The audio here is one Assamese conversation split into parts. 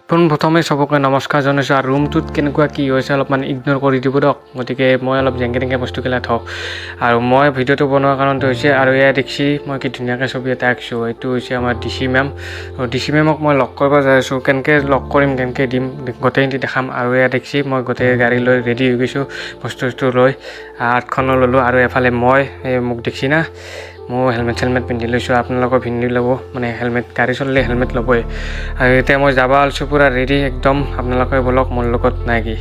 পোনপ্ৰথমে চবকে নমস্কাৰ জনাইছোঁ। আৰু ৰুমটোত কেনেকুৱা কি হৈছে অলপমান ইগন'ৰ কৰি দিব দিয়ক। গতিকে মই অলপ জেংকে টেংকে বস্তুগিলা থওঁ। আৰু মই ভিডিঅ'টো বনোৱাৰ কাৰণটো হৈছে, আৰু এয়া দেখছি মই কি ধুনীয়াকৈ ছবি এটা আঁকিছোঁ। এইটো হৈছে আমাৰ D C ma'am. D C মেমক মই লগ কৰিব যাই আছোঁ। কেনেকৈ লগ কৰিম, কেনেকৈ দিম, গোটেইখিনি দেখাম। আৰু এয়া দেখছি মই গোটেই গাড়ী লৈ ৰেডি হৈ গৈছোঁ, বস্তু চস্তু লৈ আৰ্টখনো ল'লোঁ। আৰু এফালে মই এই মোক দেখছি না, ময়ো হেলমেট চেলমেট পিন্ধি লৈছোঁ। আপোনালোকেও পিন্ধি ল'ব, মানে হেলমেট, গাড়ী চলিলে হেলমেট ল'বই। আৰু এতিয়া মই যাব ওলছোঁ, পূৰা ৰেডি একদম। আপোনালোকে ব'লক মোৰ লগত, নাই কি?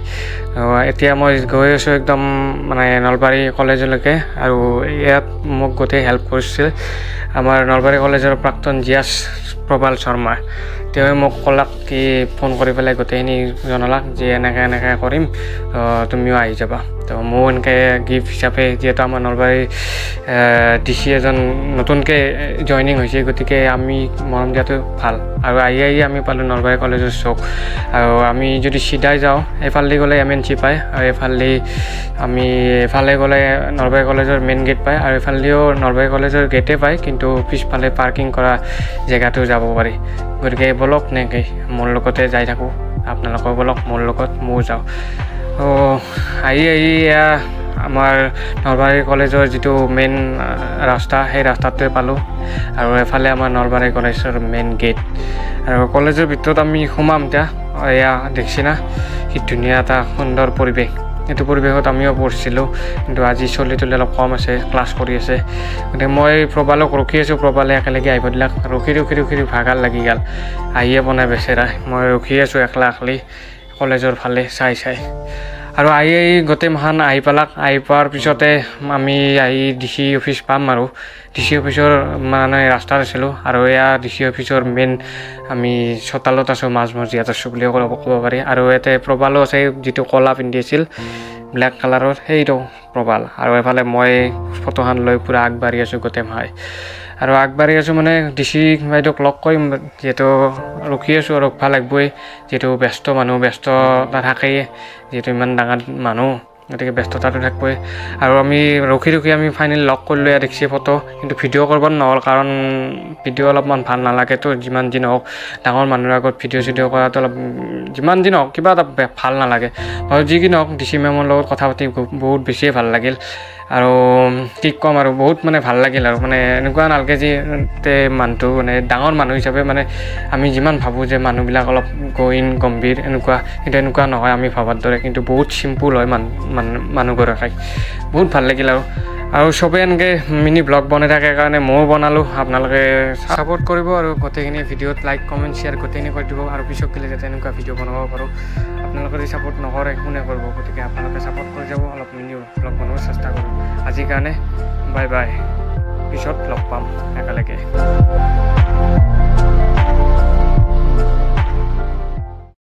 এতিয়া মই গৈ আছোঁ একদম মানে নলবাৰী কলেজলৈকে। আৰু ইয়াত মোক গোটেই হেল্প কৰিছিল আমাৰ নলবাৰী কলেজৰ প্ৰাক্তন জিয়াছ প্ৰবাল শৰ্মা। তেওঁৱে মোক ক'লাক কি, ফোন কৰি পেলাই গোটেইখিনি জনালাক যে এনেকৈ এনেকৈ কৰিম, তুমিও আহি যাবা। তো ময়ো এনেকৈ গিফ্ট হিচাপে, যিহেতু আমাৰ নলবাৰী ডি চি এজন নতুনকৈ জইনিং হৈছে, গতিকে আমি মৰম দিয়াটো ভাল। আৰু আহি আহি আমি পালোঁ নলবাৰী কলেজৰ চক। আৰু আমি যদি চিধাই যাওঁ, এইফালেদি গ'লে এম এন চি পায়। আৰু এইফালেদি আমি এইফালে গ'লে নলবাৰী কলেজৰ মেইন গেট পায়। আৰু এইফালেদিও নলবাৰী কলেজৰ গেটে পায়, কিন্তু পিছফালে পাৰ্কিং কৰা জেগাটো যাব পাৰি। গতিকে ব'লক নেকি, মোৰ লগতে যাই থাকোঁ। আপোনালোকেও ব'লক মোৰ লগত, ময়ো যাওঁ। আহি আহি এয়া আমাৰ নলবাৰী কলেজৰ যিটো মেইন ৰাস্তা, সেই ৰাস্তাটোৱে পালোঁ। আৰু এফালে আমাৰ নলবাৰী কলেজৰ মেইন গেট। আৰু কলেজৰ ভিতৰত আমি সোমাম এতিয়া। এয়া দেখছি না, কি ধুনীয়া এটা সুন্দৰ পৰিৱেশ। এইটো পৰিৱেশত আমিও পঢ়িছিলোঁ, কিন্তু আজি চলি তলি অলপ কম আছে, ক্লাছ কৰি আছে। গতিকে মই প্ৰবালক ৰখি আছোঁ। প্ৰবালে একেলগে আহিব দিলাক। ৰখি ৰখি ৰখি ভাগাৰ লাগি গ'ল, আহিয়ে পোৱা নাই বেচেৰা। মই ৰখি আছোঁ একলা একলি কলেজৰ ফালে চাই চাই। আৰু আহি আহি গোটেই মাখান আহি পালাক। আহি পোৱাৰ পিছতে আমি আহি ডি চি অফিচ পাম। আৰু ডি চি অফিচৰ মানে ৰাস্তাত আছিলোঁ। আৰু এয়া ডি চি অফিচৰ মেইন, আমি চোতালত আছোঁ, মাজ মজিয়াত আছোঁ বুলি ক'ব পাৰি। আৰু ইয়াতে প্ৰবালো আছে, যিটো ক'লা পিন্ধি আছিল ব্লেক কালাৰৰ, সেইটো প্ৰবাল। আৰু এফালে মই ফটোখন লৈ পূৰা আগবাঢ়ি আছোঁ গোটেই মাহাই। আৰু আগবাঢ়ি আছোঁ মানে ডি চি বাইদেউক লগ কৰিম যিহেতু ৰখি আছোঁ। আৰু ৰখিব লাগিবই, যিহেতু ব্যস্ত মানুহ, ব্যস্ততা থাকেই। যিহেতু ইমান ডাঙৰ মানুহ, গতিকে ব্যস্ততাটো থাকিবই। আৰু আমি ৰখি ৰখি আমি ফাইনেলি লগ কৰিলোঁ। ইয়াত দেখছি ফটো, কিন্তু ভিডিঅ' কৰিব নহ'ল, কাৰণ ভিডিঅ' অলপমান ভাল নালাগেতো। যিমান যি নহওক, ডাঙৰ মানুহৰ আগত ভিডিঅ' চিডিঅ' কৰাটো অলপ যিমান যি নহওক কিবা এটা ভাল নালাগে। বাৰু যি কি নহওক, ডি চি মেমৰ লগত কথা পাতি বহুত বেছিয়ে ভাল লাগিল। আৰু কি ক'ম আৰু, বহুত মানে ভাল লাগিল। আৰু মানে এনেকুৱা নালাগে যে তে মানুহটো মানে ডাঙৰ মানুহ হিচাপে, মানে আমি যিমান ভাবোঁ যে মানুহবিলাক অলপ গহীন গম্ভীৰ এনেকুৱা, কিন্তু এনেকুৱা নহয় আমি ভবাৰ দৰে। কিন্তু বহুত চিম্পুল হয় মানুহগৰাকী। বহুত ভাল লাগিল। আৰু চবেই এনেকৈ মিনি ব্লগ বনাই থাকে কাৰণে ময়ো বনালোঁ। আপোনালোকে ছাপোৰ্ট কৰিব আৰু গোটেইখিনি ভিডিঅ'ত লাইক, কমেণ্ট, শ্বেয়াৰ গোটেইখিনি কৰি দিব। আৰু পিছত গ'লে যাতে এনেকুৱা ভিডিঅ' বনাব পাৰোঁ। আপোনালোকে যদি ছাপোৰ্ট নকৰে, কোনে কৰিব? গতিকে আপোনালোকে ছাপোৰ্ট কৰি যাব, অলপ মিনি ব্লগ বনাব চেষ্টা কৰিম। আজিৰ কাৰণে বাই বাই, পিছত লগ পাম একেলগে।